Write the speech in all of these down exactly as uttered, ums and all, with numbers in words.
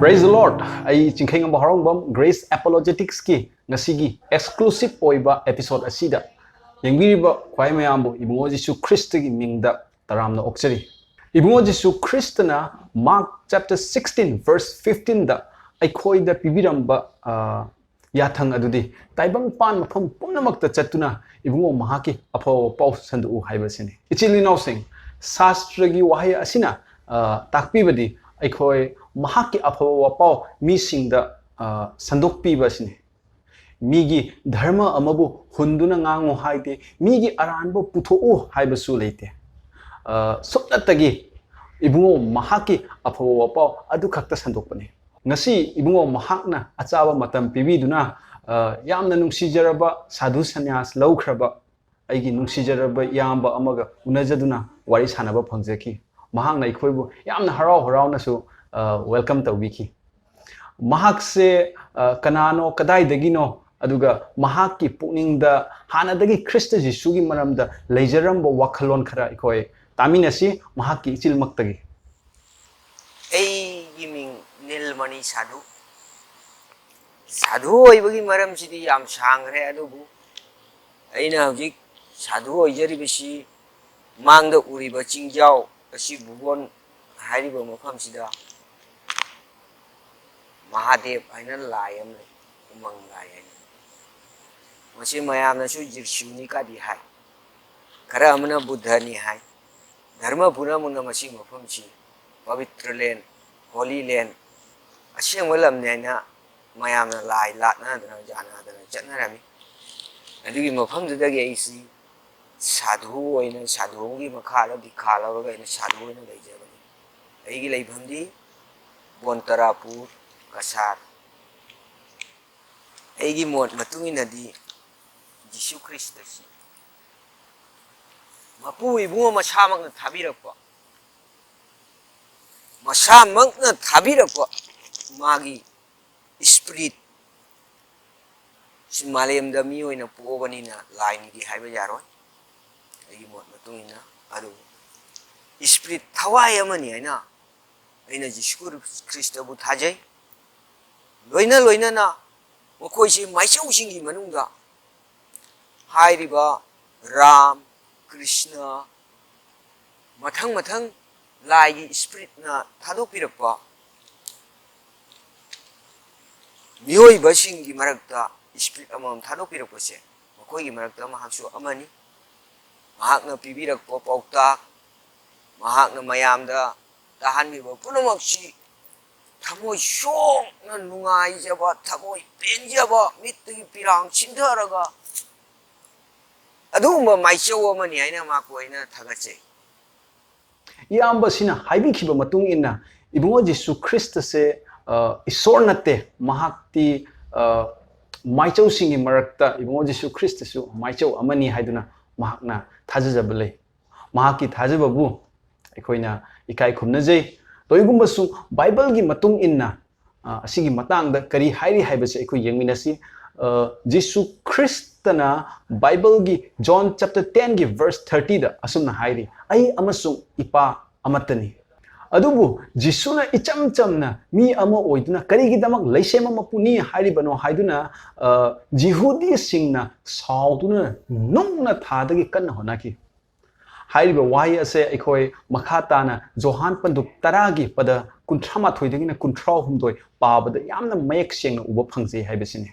Praise the Lord! ꯑꯩ ꯆꯤꯡꯈꯩꯉꯝꯕ ꯍꯔꯥꯎꯕꯝ, Grace Apologetics ꯀꯤ ꯉꯁꯤꯒꯤ exclusive ꯑꯣꯏꯕ episode ꯑꯁꯤꯗ ꯌꯦꯡꯕꯤꯔꯤꯕ ꯈ꯭ꯋꯥꯏ ꯃꯌꯥꯝꯕꯨ ꯏꯕꯨꯡꯉꯣ ꯖꯤꯁꯨ ꯈ꯭ꯔꯤꯁꯇꯒꯤ ꯃꯤꯡꯗ ꯇꯔꯥꯝꯅ ꯑꯣꯛꯆꯔꯤ꯫ ꯏꯕꯨꯡꯉꯣ ꯖꯤꯁꯨ ꯈ꯭ꯔꯤꯁꯇꯅ Mark chapter sixteen verse fifteen ꯗ ꯑꯩꯈꯣꯏꯗ ꯄꯤꯕꯤꯔꯝꯕ, ꯑ, ꯌꯥꯊꯪ ꯑꯗꯨꯗꯤ, "ꯇꯥꯏꯕꯪꯄꯥꯟ ꯃꯐꯝ ꯄꯨꯝꯅꯃꯛꯇ ꯆꯠꯇꯨꯅ ꯏꯕꯨꯡꯉꯣ ꯃꯍꯥꯛꯀꯤ ꯑꯐꯕ ꯄꯥꯎ ꯁꯟꯗꯣꯛꯎ" ꯍꯥꯏꯕꯁꯤꯅꯤ꯫ ꯏꯆꯤꯜ ꯏꯅꯥꯎꯁꯤꯡ, ꯁꯥꯁꯇ꯭ꯔꯒꯤ ꯋꯥꯍꯩ ꯑꯁꯤꯅ, ꯑ, ꯇꯥꯛꯄꯤꯕꯗꯤ ꯑꯩꯈꯣꯏ ꯃꯍꯥꯛꯀꯤ ꯑꯐꯕ ꯋꯥꯄꯥꯎ ꯃꯤꯁꯤꯡꯗ, ꯑ, ꯁꯟꯗꯣꯛꯄꯤꯕ ꯑꯁꯤꯅꯤ꯫ ꯃꯤꯒꯤ ꯙꯔꯃ ꯑꯃꯕꯨ ꯍꯨꯟꯗꯨꯅ ꯉꯥꯡꯉꯨ ꯍꯥꯏꯗꯦ, ꯃꯤꯒꯤ ꯑꯔꯥꯟꯕ ꯄꯨꯊꯣꯛꯎ ꯍꯥꯏꯕꯁꯨ ꯂꯩꯇꯦ꯫ ꯑ, ꯁꯨꯞꯅꯇꯒꯤ ꯏꯕꯨꯡꯉꯣ ꯃꯍꯥꯛꯀꯤ ꯑꯐꯕ ꯋꯥꯄꯥꯎ ꯑꯗꯨ ꯈꯛꯇ ꯁꯟꯗꯣꯛꯄꯅꯤ꯫ ꯉꯁꯤ ꯏꯕꯨꯡꯉꯣ ꯃꯍꯥꯛꯅ ꯑꯆꯥꯕ ꯃꯇꯝ ꯄꯤꯕꯤꯗꯨꯅ, ꯑ, ꯌꯥꯝꯅ ꯅꯨꯡꯁꯤꯖꯔꯕ ꯁꯥꯙꯨ ꯁꯟꯌꯥꯁ ꯂꯧꯈ꯭ꯔꯕ ꯑꯩꯒꯤ ꯅꯨꯡꯁꯤꯖꯔꯕ ꯏꯌꯥꯝꯕ ꯑꯃꯒ ꯎꯅꯖꯗꯨꯅ ꯋꯥꯔꯤ ꯁꯥꯟꯅꯕ ꯐꯪꯖꯈꯤ꯫ ꯃꯍꯥꯛꯅ ꯑꯩꯈꯣꯏꯕꯨ ꯌꯥꯝꯅ ꯍꯔꯥꯎ ꯍꯔꯥꯎꯅꯁꯨ, ꯑ, welcome ꯇꯧꯕꯤꯈꯤ꯫ ꯃꯍꯥꯛꯁꯦ, ꯑ, ꯀꯅꯥꯅꯣ, ꯀꯗꯥꯏꯗꯒꯤꯅꯣ, ꯑꯗꯨꯒ ꯃꯍꯥꯛꯀꯤ ꯄꯨꯛꯅꯤꯡꯗ ꯍꯥꯟꯅꯗꯒꯤ ꯈ꯭ꯔꯤꯁꯇ ꯖꯤꯁꯨꯒꯤ ꯃꯔꯝꯗ ꯂꯩꯖꯔꯝꯕ ꯋꯥꯈꯜꯂꯣꯟ ꯈꯔ ꯑꯩꯈꯣꯏ ꯇꯥꯃꯤꯟꯅꯁꯤ, ꯃꯍꯥꯛꯀꯤ ꯏꯆꯤꯜꯃꯛꯇꯒꯤ꯫ ꯑꯩꯒꯤ ꯃꯤꯡ ꯅꯤꯜꯃꯅꯤ ꯁꯥꯙꯨ꯫ ꯁꯥꯙꯨ ꯑꯣꯏꯕꯒꯤ ꯃꯔꯝꯁꯤꯗꯤ ꯌꯥꯝ ꯁꯥꯡꯈ꯭ꯔꯦ, ꯑꯗꯨꯕꯨ ꯑꯩꯅ ꯍꯧꯖꯤꯛ ꯁꯥꯙꯨ ꯑꯣꯏꯖꯔꯤꯕꯁꯤ ꯃꯥꯡꯗ ꯎꯔꯤꯕ ꯆꯤꯡꯖꯥꯎ ꯑꯁꯤ ꯚꯨꯕꯣꯟ ꯍꯥꯏꯔꯤꯕ ꯃꯐꯝꯁꯤꯗ ꯃꯍꯥꯗꯦꯕ ꯍꯥꯏꯅ ꯂꯥꯏ ꯑꯃ ꯂꯩ, ꯎꯃꯪ ꯂꯥꯏ ꯍꯥꯏꯅ꯫ ꯃꯁꯤ ꯃꯌꯥꯝꯅꯁꯨ ꯖꯤꯁꯨꯅꯤ ꯀꯥꯗꯤ ꯍꯥꯏ, ꯈꯔ ꯑꯃꯅ ꯕꯨꯙꯅꯤ ꯍꯥꯏ꯫ ꯙꯔꯃ ꯄꯨꯝꯅꯃꯛꯅ ꯃꯁꯤ ꯃꯐꯝꯁꯤ ꯄꯕꯤꯇ꯭ꯔ ꯂꯦꯟ, ꯍꯣꯂꯤ ꯂꯦꯟ, ꯑꯁꯦꯡꯕ ꯂꯝꯅꯤ ꯍꯥꯏꯅ ꯃꯌꯥꯝꯅ ꯂꯥꯏ ꯂꯥꯠꯅꯗꯅ ꯌꯥꯅꯗꯅ ꯆꯠꯅꯔꯝꯃꯤ꯫ ꯑꯗꯨꯒꯤ ꯃꯐꯝꯗꯨꯗꯒꯤ ꯑꯩꯁꯤ ꯁꯥꯙꯨ ꯑꯣꯏꯅ, ꯁꯥꯙꯨꯒꯤ ꯃꯈꯥꯗ ꯗꯤꯈꯥ ꯂꯧꯔꯒ ꯑꯩꯅ ꯁꯥꯙꯨ ꯑꯣꯏꯅ ꯂꯩꯖꯕꯅꯤ꯫ ꯑꯩꯒꯤ ꯂꯩꯐꯝꯗꯤ ꯕꯣꯟꯇꯔꯥꯄꯨꯔ, ꯀꯁꯥꯔ꯫ ꯑꯩꯒꯤ ꯃꯣꯠ ꯃꯇꯨꯡ ꯏꯟꯅꯗꯤ ꯖꯤꯁꯨ ꯈ꯭ꯔꯤꯁꯇꯁꯤ ꯃꯄꯨ ꯏꯕꯨꯡꯉꯣ ꯃꯁꯥꯃꯛꯅ ꯊꯥꯕꯤꯔꯛꯄ, ꯃꯁꯥꯃꯛꯅ ꯊꯥꯕꯤꯔꯛꯄ ꯃꯥꯒꯤ ꯏꯁꯄꯤꯔꯤꯠ ꯁꯤ ꯃꯥꯂꯦꯝꯗ ꯃꯤ ꯑꯣꯏꯅ ꯄꯣꯛꯑꯕꯅꯤꯅ ꯂꯥꯏꯅꯤꯗꯤ ꯍꯥꯏꯕ ꯌꯥꯔꯣꯏ, ꯑꯩꯒꯤ ꯃꯣꯠ ꯃꯇꯨꯡ ꯏꯟꯅ꯫ ꯑꯗꯨꯕꯨ ꯏꯁꯄꯤꯔꯤꯠ ꯊꯋꯥꯏ ꯑꯃꯅꯤ ꯍꯥꯏꯅ ꯑꯩꯅ ꯖꯤꯁꯨ ꯈ꯭ꯔꯤꯁꯇꯕꯨ ꯊꯥꯖꯩ꯫ ꯂꯣꯏꯅ ꯂꯣꯏꯅꯅ ꯃꯈꯣꯏꯁꯤ ꯃꯥꯏꯆꯧꯁꯤꯡꯒꯤ ꯃꯅꯨꯡꯗ ꯍꯥꯏꯔꯤꯕ ꯔꯥꯝ, ꯀ꯭ꯔꯤꯁꯅ, ꯃꯊꯪ ꯃꯊꯪ ꯂꯥꯏꯒꯤ ꯏꯁꯄꯤꯔꯤꯠꯅ ꯊꯥꯗꯣꯛꯄꯤꯔꯛꯄ ꯃꯤꯑꯣꯏꯕꯁꯤꯡꯒꯤ ꯃꯔꯛꯇ ꯏꯁꯄꯤꯔꯤꯠ ꯑꯃꯃꯝ ꯊꯥꯗꯣꯛꯄꯤꯔꯛꯄꯁꯦ ꯃꯈꯣꯏꯒꯤ ꯃꯔꯛꯇ ꯃꯍꯥꯛꯁꯨ ꯑꯃꯅꯤ꯫ ꯃꯍꯥꯛꯅ ꯄꯤꯕꯤꯔꯛꯄ ꯄꯥꯎꯇꯥꯛ, ꯃꯍꯥꯛꯅ ꯃꯌꯥꯝꯗ ꯇꯥꯍꯟꯕꯤꯕ ꯄꯨꯝꯅꯃꯛꯁꯤ ꯊꯃꯣꯏ ꯁꯣꯛꯅ ꯅꯨꯡꯉꯥꯏꯖꯕ, ꯊꯃꯣꯏ ꯄꯦꯟꯖꯕ, ꯃꯤꯠꯇꯒꯤ ꯄꯤꯔꯥꯡ ꯆꯤꯟꯊꯔꯒ ꯑꯗꯨꯒꯨꯝꯕ ꯃꯥꯏꯆꯧ ꯑꯃꯅꯤ ꯍꯥꯏꯅ ꯃꯍꯥꯛꯄꯨ ꯑꯩꯅ ꯊꯥꯒꯠꯆꯩ꯫ ꯏꯌꯥꯝꯕꯁꯤꯅ ꯍꯥꯏꯕꯤꯈꯤꯕ ꯃꯇꯨꯡ ꯏꯟꯅ ꯏꯕꯨꯡꯉꯣ ꯖꯤꯁꯨ ꯈ꯭ꯔꯤꯁꯇꯁꯦ, ꯑ, ꯏꯁꯣꯔ ꯅꯠꯇꯦ, ꯃꯍꯥꯛꯇꯤ, ꯑ, ꯃꯥꯏꯆꯧꯁꯤꯡꯒꯤ ꯃꯔꯛꯇ ꯏꯕꯨꯡꯉꯣ ꯖꯤꯁꯨ ꯈ꯭ꯔꯤꯁꯇꯁꯨ ꯃꯥꯏꯆꯧ ꯑꯃꯅꯤ ꯍꯥꯏꯗꯨꯅ ꯃꯍꯥꯛꯅ ꯊꯥꯖꯖꯕ ꯂꯩ꯫ ꯃꯍꯥꯛꯀꯤ ꯊꯥꯖꯕꯕꯨ ꯑꯩꯈꯣꯏꯅ ꯏꯀꯥꯏ ꯈꯨꯝꯅꯖꯩ꯫ ꯇꯧꯏꯒꯨꯝꯕꯁꯨ ꯕꯥꯏꯕꯜꯒꯤ ꯃꯇꯨꯡ ꯏꯟꯅ, ꯑ, ꯑꯁꯤꯒꯤ ꯃꯇꯥꯡꯗ ꯀꯔꯤ ꯍꯥꯏꯔꯤ ꯍꯥꯏꯕꯁꯤ ꯑꯩꯈꯣꯏ ꯌꯦꯡꯃꯤꯟꯅꯁꯤ꯫ ꯑ, ꯖꯤꯁꯨ ꯈ꯭ꯔꯤꯁꯇꯅ ꯕꯥꯏꯕꯜꯒꯤ John chapter ten ꯒꯤ verse thirty ꯗ ꯑꯁꯨꯝꯅ ꯍꯥꯏꯔꯤ, "ꯑꯩ ꯑꯃꯁꯨꯡ ꯏꯄꯥ ꯑꯃꯠꯇꯅꯤ"꯫ ꯑꯗꯨꯕꯨ ꯖꯤꯁꯨꯅ ꯏꯆꯝ ꯆꯝꯅ ꯃꯤ ꯑꯃ ꯑꯣꯏꯗꯨꯅ ꯀꯔꯤꯒꯤꯗꯃꯛ ꯂꯩꯁꯦꯝꯕ ꯃꯄꯨꯅꯤ ꯍꯥꯏꯔꯤꯕꯅꯣ ꯍꯥꯏꯗꯨꯅ, ꯑ, ꯖꯤꯍꯨꯗꯤꯁꯤꯡꯅ ꯁꯥꯎꯗꯨꯅ ꯅꯨꯡꯅ ꯊꯥꯗꯒꯤ ꯀꯟꯅ ꯍꯣꯠꯅꯈꯤ꯫ ꯍꯥꯏꯔꯤꯕ ꯋꯥꯍꯩ ꯑꯁꯦ ꯑꯩꯈꯣꯏ ꯃꯈꯥ ꯇꯥꯅ ꯖꯣꯍꯥꯟ ꯄꯟꯗꯨꯞ ꯇꯔꯥꯒꯤ ꯄꯗ ꯀꯨꯟꯊ꯭ꯔꯥ ꯃꯥꯊꯣꯏꯗꯒꯤꯅ ꯀꯨꯟꯊ꯭ꯔꯥ ꯍꯨꯝꯗꯣꯏ ꯄꯥꯕꯗ ꯌꯥꯝꯅ ꯃꯌꯦꯛ ꯁꯦꯡꯅ ꯎꯕ ꯐꯪꯖꯩ ꯍꯥꯏꯕꯁꯤꯅꯤ꯫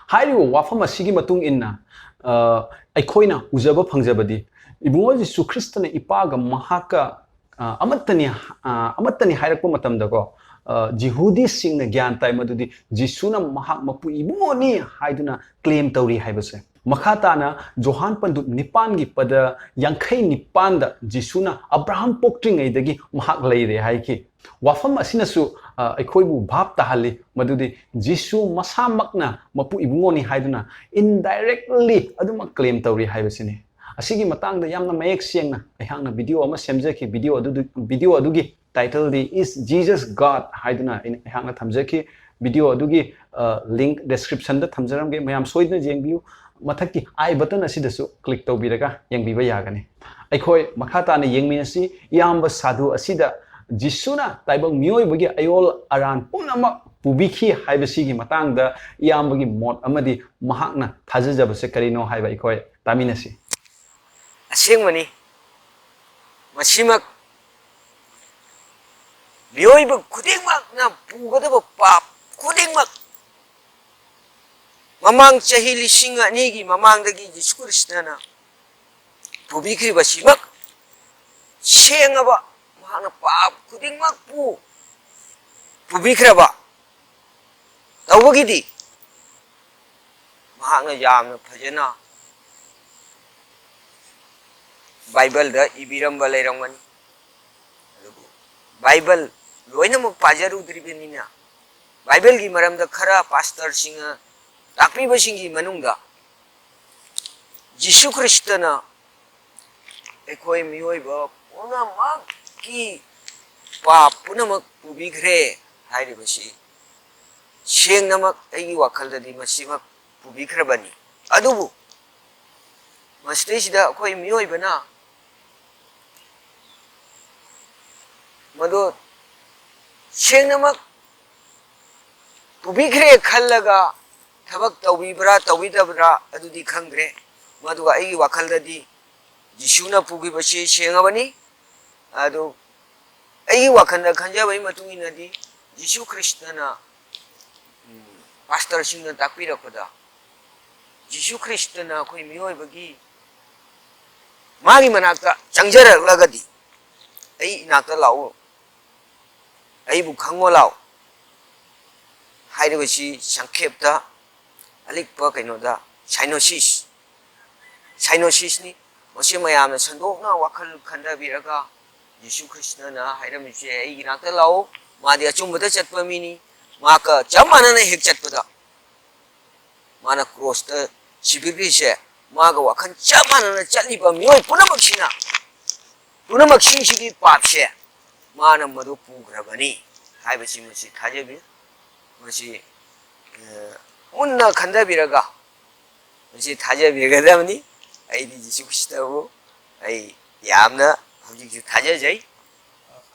ꯍꯥꯏꯔꯤꯕ ꯋꯥꯐꯝ ꯑꯁꯤꯒꯤ ꯃꯇꯨꯡ ꯏꯟꯅ, ꯑ, ꯑꯩꯈꯣꯏꯅ ꯎꯖꯕ ꯐꯪꯖꯕꯗꯤ, ꯏꯕꯨꯡꯉꯣ ꯖꯤꯁꯨ ꯈ꯭ꯔꯤꯁꯇꯅ ꯏꯄꯥꯒ ꯃꯍꯥꯛꯀ, ꯑ, ꯑꯃꯠꯇꯅꯤ, ꯑ, ꯑꯃꯠꯇꯅꯤ ꯍꯥꯏꯔꯛꯄ ꯃꯇꯝꯗꯀꯣ, ꯑ, ꯖꯤꯍꯨꯗꯤꯁꯤꯡꯅ ꯒ꯭ꯌꯥꯟ ꯇꯥꯏ ꯃꯗꯨꯗꯤ ꯖꯤꯁꯨꯅ ꯃꯍꯥꯛ ꯃꯄꯨ ꯏꯕꯨꯡꯉꯣꯅꯤ ꯍꯥꯏꯗꯨꯅ claim ꯇꯧꯔꯤ ꯍꯥꯏꯕꯁꯦ꯫ ꯃꯈꯥ ꯇꯥꯅ ꯖꯣꯍꯥꯟ ꯄꯟꯗꯨꯞ ꯅꯤꯄꯥꯟꯒꯤ ꯄꯗ ꯌꯥꯡꯈꯩ ꯅꯤꯄꯥꯟꯗ ꯖꯤꯁꯨꯅ ꯑꯕ꯭ꯔꯥꯍꯝ ꯄꯣꯛꯇ꯭ꯔꯤꯉꯩꯗꯒꯤ ꯃꯍꯥꯛ ꯂꯩꯔꯦ ꯍꯥꯏꯈꯤ꯫ ꯋꯥꯐꯝ ꯑꯁꯤꯅꯁꯨ, ꯑ, ꯑꯩꯈꯣꯏꯕꯨ ꯚꯥꯞ ꯇꯥꯍꯜꯂꯤ ꯃꯗꯨꯗꯤ ꯖꯤꯁꯨ ꯃꯁꯥꯃꯛꯅ ꯃꯄꯨ ꯏꯕꯨꯡꯉꯣꯅꯤ ꯍꯥꯏꯗꯨꯅ indirectly ꯑꯗꯨꯃꯛ claim ꯇꯧꯔꯤ ꯍꯥꯏꯕꯁꯤꯅꯤ꯫ ꯑꯁꯤꯒꯤ ꯃꯇꯥꯡꯗ ꯌꯥꯝꯅ ꯃꯌꯦꯛ ꯁꯦꯡꯅ ꯑꯩꯍꯥꯛꯅ video ꯑꯃ ꯁꯦꯝꯖꯈꯤ꯫ Video ꯑꯗꯨꯗꯨ, video ꯑꯗꯨꯒꯤ title D Is Jesus God ꯍꯥꯏꯗꯨꯅ ꯑꯩꯅ, ꯑꯩꯍꯥꯛꯅ ꯊꯝꯖꯈꯤ꯫ Video ꯑꯗꯨꯒꯤ, ꯑ, link description ꯗ ꯊꯝꯖꯔꯝꯒꯦ, ꯃꯌꯥꯝ ꯁꯣꯏꯗꯅ ꯌꯦꯡꯕꯤꯌꯨ꯫ ꯃꯊꯛꯀꯤ I button ꯑꯁꯤꯗꯁꯨ click ꯇꯧꯕꯤꯔꯒ ꯌꯦꯡꯕꯤꯕ ꯌꯥꯒꯅꯤ꯫ ꯑꯩꯈꯣꯏ ꯃꯈꯥ ꯇꯥꯅ ꯌꯦꯡꯃꯤꯟꯅꯁꯤ꯫ ꯏꯌꯥꯝꯕ ꯁꯥꯗꯨ ꯑꯁꯤꯗ, ꯖꯤꯁꯨꯅ ꯇꯥꯏꯕꯪ ꯃꯤꯑꯣꯏꯕꯒꯤ ꯑꯌꯣꯜ ꯑꯔꯥꯟ ꯄꯨꯝꯅꯃꯛ ꯄꯨꯕꯤꯈꯤ ꯍꯥꯏꯕꯁꯤꯒꯤ ꯃꯇꯥꯡꯗ ꯏꯌꯥꯝꯕꯒꯤ ꯃꯣꯠ ꯑꯃꯗꯤ ꯃꯍꯥꯛꯅ ꯊꯥꯖꯖꯕꯁꯦ ꯀꯔꯤꯅꯣ ꯍꯥꯏꯕ ꯑꯩꯈꯣꯏ ꯇꯥꯃꯤꯟꯅꯁꯤ꯫ ꯑꯁꯦꯡꯕꯅꯤ꯫ ꯃꯁꯤꯃꯛ ꯃꯤꯑꯣꯏꯕ ꯈꯨꯗꯤꯡꯃꯛꯅ ꯄꯨꯒꯗꯕ ꯄꯥꯞ ꯈꯨꯗꯤꯡꯃꯛ ꯃꯃꯥꯡ ꯆꯍꯤ ꯂꯤꯁꯤꯡ ꯑꯅꯤꯒꯤ ꯃꯃꯥꯡꯗꯒꯤ ꯖꯤꯁꯨ ꯈ꯭ꯔꯤꯁꯇꯅ ꯄꯨꯕꯤꯈ꯭ꯔꯤꯕꯁꯤꯃꯛ ꯁꯦꯡꯉꯕ, ꯃꯍꯥꯛꯅ ꯄꯥꯞ ꯈꯨꯗꯤꯡꯃꯛꯄꯨ ꯄꯨꯕꯤꯈ꯭ꯔꯕ ꯇꯧꯕꯒꯤꯗꯤ ꯃꯍꯥꯛꯅ ꯌꯥꯝꯅ ꯐꯖꯅ ꯕꯥꯏꯕꯜꯗ ꯏꯕꯤꯔꯝꯕ ꯂꯩꯔꯝꯒꯅꯤ꯫ ꯑꯗꯨꯕꯨ ꯕꯥꯏꯕꯜ ꯂꯣꯏꯅꯃꯛ ꯄꯥꯖꯔꯨꯗ꯭ꯔꯤꯕꯅꯤꯅ, ꯕꯥꯏꯕꯜꯒꯤ ꯃꯔꯝꯗ ꯈꯔ ꯄꯥꯁꯇꯔꯁꯤꯡꯅ ꯇꯥꯛꯄꯤꯕꯁꯤꯡꯒꯤ ꯃꯅꯨꯡꯗ ꯖꯤꯁꯨ ꯈ꯭ꯔꯤꯁꯇꯅ ꯑꯩꯈꯣꯏ ꯃꯤꯑꯣꯏꯕ ꯄꯨꯝꯅꯃꯛꯀꯤ ꯄꯥꯞ ꯄꯨꯝꯅꯃꯛ ꯄꯨꯕꯤꯈ꯭ꯔꯦ ꯍꯥꯏꯔꯤꯕꯁꯤ ꯁꯦꯡꯅꯃꯛ ꯑꯩꯒꯤ ꯋꯥꯈꯜꯗꯗꯤ ꯃꯁꯤꯃꯛ ꯄꯨꯕꯤꯈ꯭ꯔꯕꯅꯤ꯫ ꯑꯗꯨꯕꯨ ꯃꯁꯤꯗꯩꯁꯤꯗ ꯑꯩꯈꯣꯏ ꯃꯤꯑꯣꯏꯕꯅ ꯃꯗꯨ ꯁꯦꯡꯅꯃꯛ ꯄꯨꯕꯤꯈ꯭ꯔꯦ ꯈꯜꯂꯒ ꯊꯕꯛ ꯇꯧꯕꯤꯕ꯭ꯔꯥ ꯇꯧꯕꯤꯗꯕ꯭ꯔꯥ ꯑꯗꯨꯗꯤ ꯈꯪꯗ꯭ꯔꯦ꯫ ꯃꯗꯨꯒ ꯑꯩꯒꯤ ꯋꯥꯈꯜꯗꯗꯤ ꯖꯤꯁꯨꯅ ꯄꯨꯈꯤꯕꯁꯤ ꯁꯦꯡꯉꯕꯅꯤ꯫ ꯑꯗꯨ ꯑꯩꯒꯤ ꯋꯥꯈꯜꯗ ꯈꯟꯖꯕꯒꯤ ꯃꯇꯨꯡ ꯏꯟꯅꯗꯤ ꯖꯤꯁꯨ ꯈ꯭ꯔꯤꯁꯇꯅ, ꯎꯝ, ꯄꯥꯁꯇꯔꯁꯤꯡꯅ ꯇꯥꯛꯄꯤꯔꯛꯄꯗ ꯖꯤꯁꯨ ꯈ꯭ꯔꯤꯁꯇꯅ ꯑꯩꯈꯣꯏ ꯃꯤꯑꯣꯏꯕꯒꯤ ꯃꯥꯒꯤ ꯃꯅꯥꯛꯇ ꯆꯪꯖꯔꯛꯂꯒꯗꯤ, "ꯑꯩ ꯏꯅꯥꯛꯇ ꯂꯥꯛꯎ, ꯑꯩꯕꯨ ꯈꯪꯉꯣ ꯂꯥꯛꯎ" ꯍꯥꯏꯔꯤꯕꯁꯤ ꯁꯪꯈꯦꯞꯇ ꯑꯂꯤꯛꯄ ꯀꯩꯅꯣꯗ ꯁꯥꯏꯅꯣꯁꯤꯁ, ꯁꯥꯏꯅꯣꯁꯤꯁꯅꯤ꯫ ꯃꯁꯤ ꯃꯌꯥꯝꯅ ꯁꯟꯗꯣꯛꯅ ꯋꯥꯈꯜ ꯈꯟꯊꯕꯤꯔꯒ ꯖꯤꯁꯨ ꯈ꯭ꯔꯤꯁꯇꯅ ꯍꯥꯏꯔꯝꯃꯤꯁꯦ, "ꯑꯩꯒꯤ ꯅꯥꯛꯇ ꯂꯥꯛꯎ, ꯃꯥꯗꯤ ꯑꯆꯨꯝꯕꯗ ꯆꯠꯄ ꯃꯤꯅꯤ, ꯃꯥꯒ ꯆꯞ ꯃꯥꯟꯅꯅ ꯍꯦꯛ ꯆꯠꯄꯗ ꯃꯥꯅ ꯀ꯭ꯔꯣꯁꯇ ꯁꯤꯕꯤꯈ꯭ꯔꯤꯁꯦ ꯃꯥꯒ ꯋꯥꯈꯜ ꯆꯞ ꯃꯥꯟꯅꯅ ꯆꯠꯂꯤꯕ ꯃꯤꯑꯣꯏ ꯄꯨꯝꯅꯃꯛꯁꯤꯅ, ꯄꯨꯝꯅꯃꯛꯁꯤꯡꯁꯤꯒꯤ ꯄꯥꯞꯁꯦ ꯃꯥꯅ ꯃꯗꯨ ꯄꯨꯈ꯭ꯔꯕꯅꯤ" ꯍꯥꯏꯕꯁꯤ ꯃꯁꯤ ꯊꯥꯖꯕꯤ-, ꯃꯁꯤ, ꯑ, ꯃꯨꯟꯅ ꯈꯟꯊꯕꯤꯔꯒ ꯃꯁꯤ ꯊꯥꯖꯕꯤꯒꯗꯕꯅꯤ꯫ ꯑꯩꯗꯤ ꯖꯤꯁꯨ ꯈ꯭ꯔꯤꯁꯇꯕꯨ ꯑꯩ ꯌꯥꯝꯅ ꯍꯧꯖꯤꯛꯁꯨ ꯊꯥꯖꯖꯩ꯫